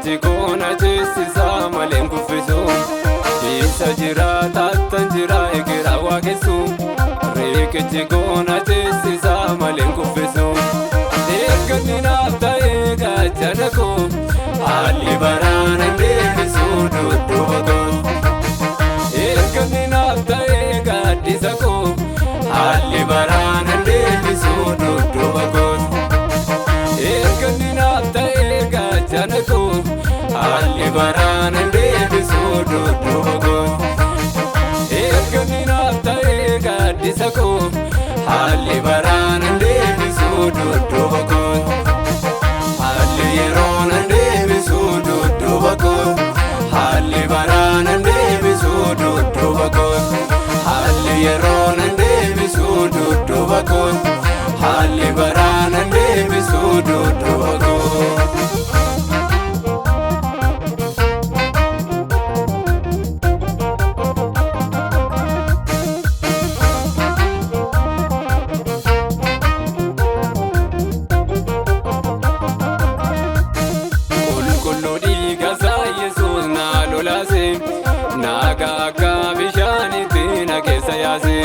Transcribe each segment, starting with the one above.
Riqichi koona ceesisaa malee hin kuffisu. Isa jira taattan jira ekeraa waaqessu. Riqichi koona ceesisaa malee hin kuffisu. Erganni naaf ta'ee gaachana koo haalli baraan hin deebisu dudduuba koo. Erganni naaf ta'ee gaaddisa koo haalli baraan hin deebisu dudduuba koo. Erganni naaf ta'ee gaachana koo haalli baraan hin deebisu dudduuba koo. Erganni naaf ta'ee gaaddisa koo haalli baraan hin deebisu dudduuba koo. Haalli yeroon hin deebisu dudduuba koo. Haalli baraan hin deebisu dudduuba koo. Haalli yeroon hin deebisu dudduuba koo. Haalli baraan hin deebisu dudduuba koo. Qulqulluu dhiiga isaa Yesuus na lolaase, nagaa akka bishaanitti na keessa yaase.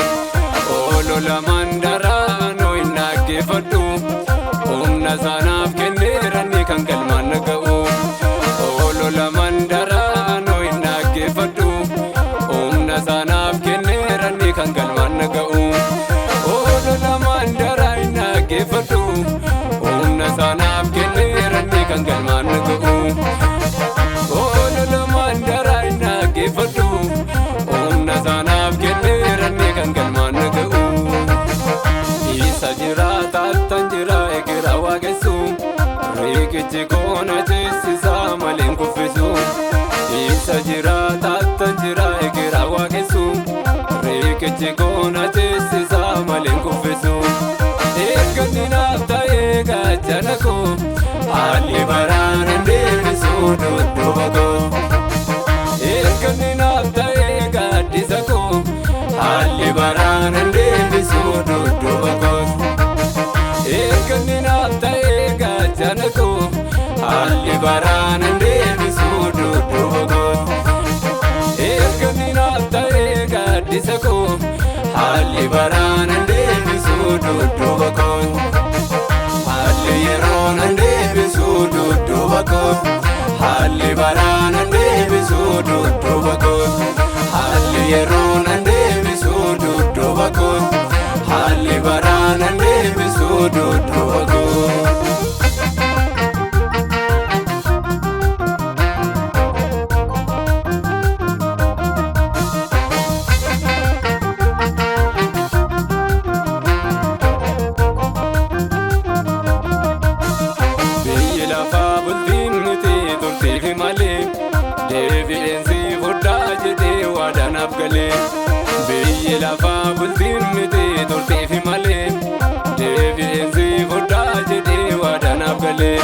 Olola mandaraa noo hin dhaggeeffadhu, humna sanaaf kenneeranni kan galmaan na ga'u. Olola mandaraa noo hin dhaggeeffadhu, humna sanaaf kenneeranni kan galmaan na ga'u. Olola mandaraa hin dhaggeeffadhu, humna sanaaf kenneeranni kan galmaan na ga'u. Olola mandaraa hin dhaggeeffadhu, humna sanaaf kenneeranni kan galmaan na ga'u. Isa jira taattan jira ekeraa waaqessu. Riqichi koona ceesisaa malee hin kuffisu. Isa jira taattan jira ekeraa waaqessu. Riqichi koona ceesisaa malee hin kuffisu. Erganni naaf ta'ee gaachana koo haalli baraan hin deebisu dudduuba koo. Erganni naaf ta'ee gaaddisa koo haalli baraan hin deebisu dudduuba koo. Erganni naaf ta'ee gaachana koo haalli baraan hin deebisu dudduuba koo. Erganni naaf ta'ee gaaddisa koo haalli baraan hin deebisu dudduuba koo. Haalli yeroon hin deebisu dudduuba koo. Haalli baraan hin deebisu dudduuba koo. Haalli yeroon hin deebisu dudduuba koo. Haalli baraan hin deebisu dudduuba koo. Biyyi lafaa bultiin nuti turtiifi malee deebi'eensi fudhaa jedhee waadaanaaf galee. Biyyi lafaa bultiin nuti turtiifi malee deebi'eensi fudhaa jedhee waadaanaaf galee.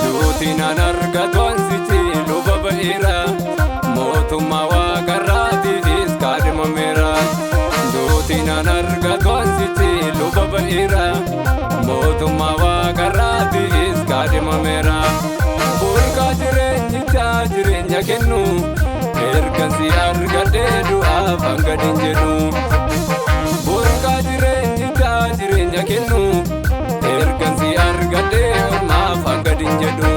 Duuti naan argatu ansichi luba ba'eera mootummaa waaqarraatiifis kaadhimameera. Duuti naan argatu ansichi luba ba'eera mootummaa waaqarraatiifis kaadhimameera. Burqaa jireenyichaa jireenya kennu ergasii argadhee du'aaf hanga hin jedhu. Burqaa jireenyichaa jireenya kennu ergasii argadhee ormaaf hanga hin jedhu.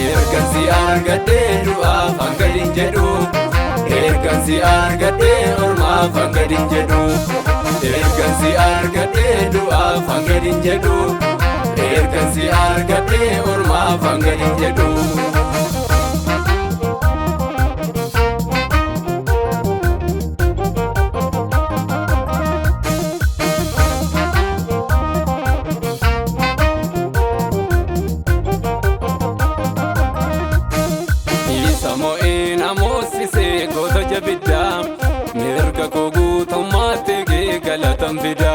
Ergasii argadhee du'aaf hanga hin jedhu. Ergasii argadhee ormaaf hanga hin jedhu. Ergasii argadhee du'aaf hanga hin jedhu. Ergasii argadhee ormaaf hanga hin jedhu. Isa mo'ee namoosisee goota jabiddaa mirga koo guutummaatti kee galatan fida.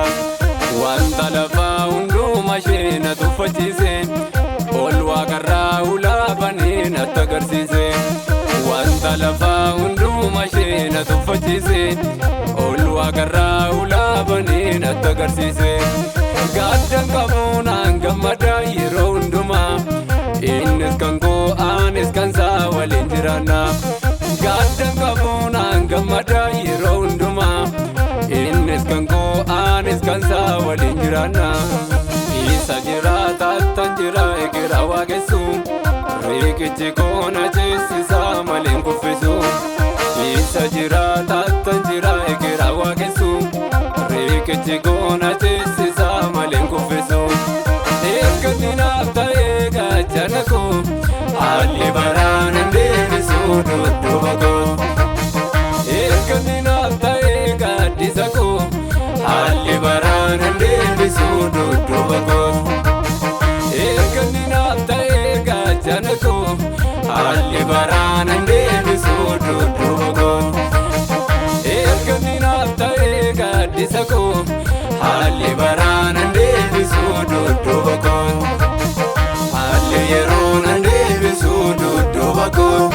Wanta lafaa hunduma ishee na tuffachiise ol waaqarraa ulaa banee natti agarsiise. Wanta lafaa hunduma ishee na tuffachiise ol waaqarraa ulaa banee natti agarsiise. Gaddan qabu naan gammada yeroo hundumaa innis kan koo jiraanna. Gaaddan qabuunaan gammadaa yeroo hundumaa. Innis kan koo anis kan isaa waliin jiraanna. Isa jiraata tan jira ekeraa waaqessu. Riqichi koo na ceesisaa maleen kuffisu. Isa jiraata tan jira ekeraa waaqessu. Riqichi koo na ceesisaa maleen kuffisu. Eeggatti naaf ta'ee gaachana koo haalli baraan hin deebisu dudduuba koo. Eeggatti naaf ta'ee gaaddisa koo haalli baraan hin deebisu dudduuba koo. Eeggatti naaf ta'ee gaachana koo haalli baraan hin deebisu dudduuba koo. Eeggatti naaf ta'ee gaaddisa koo haalli baraan hin deebisu dudduuba koo. Haalli yeroon hin deebisu dudduuba koo.